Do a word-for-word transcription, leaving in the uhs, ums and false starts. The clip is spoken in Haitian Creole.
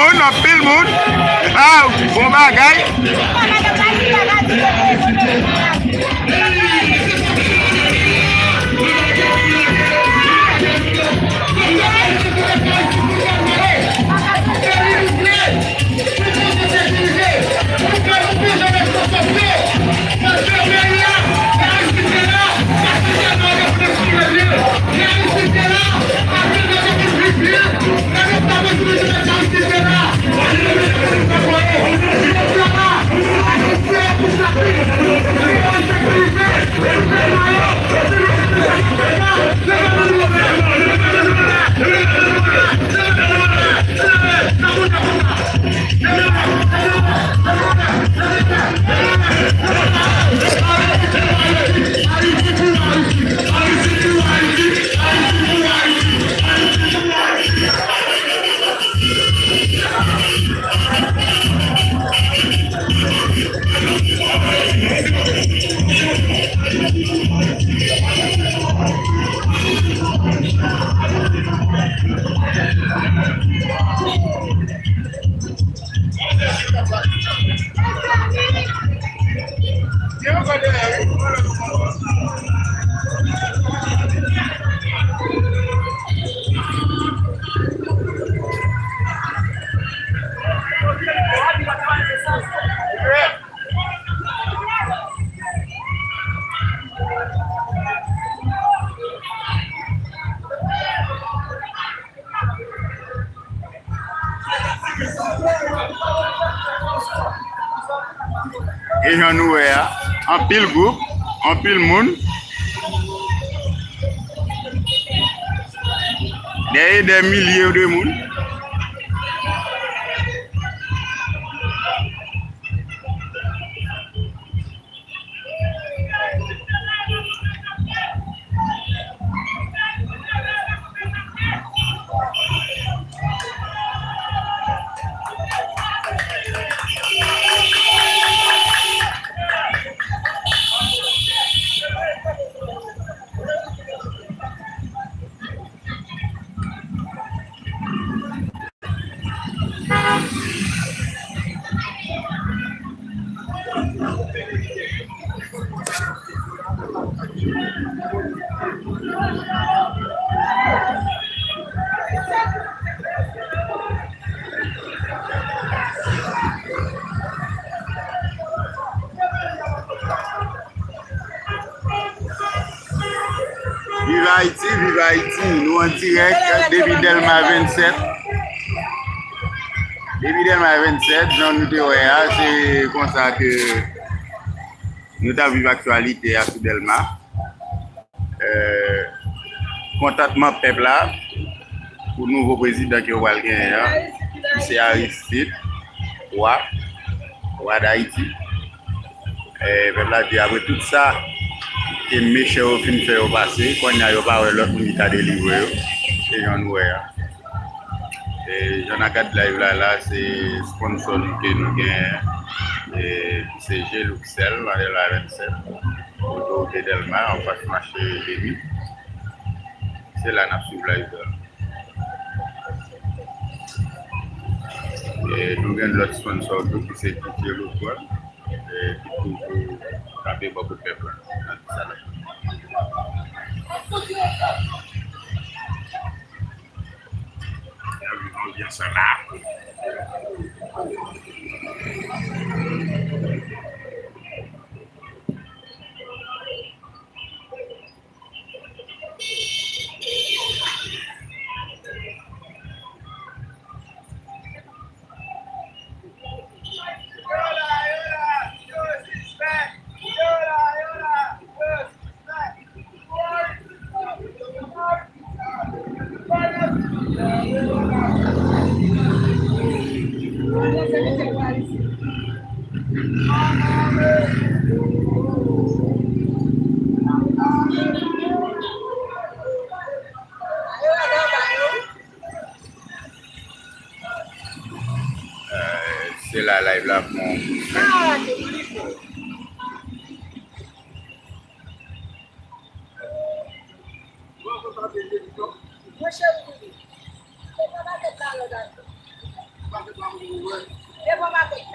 Moun, anpil moun. Ah, bon bagay. E jan nou wè a, anpil gwoup, anpil moun. Dèyè dè milye de moun. Viv Ayiti, viv Ayiti. Nou an dirèk depi Dèlma vennsèt. Depi Dèlma vennsèt, jan nou te wè a, se konsa ke nou t ap viv aktyalite a sou Dèlma. Eh, kontantman pèp la pou nouvo prezidan ke yo pral genyen an, ki se Aristide, wa, wa Dayiti. Eh, pèp la di, apre tout sa ke mechan yo fin fè yo pase, kounye a yo pa wè lòt moun ki ka delivre yo. Se jan nou wè a. E jan n a gad live la, la, se sponsò nou ke nou genyen, e, ki se Geluxel, nan Dèlma vennsèt. Otorite Dèlma, anfas mache Lemi. Se la n ap swiv live la. E nou gen lòt sponsò tou ki se Didier Lotwal, e ki toujou kanpe bò kote pèp la nan sa l ap fè. N ap viv anbyans lan la. Eh, se la live la pran. Devan m avèk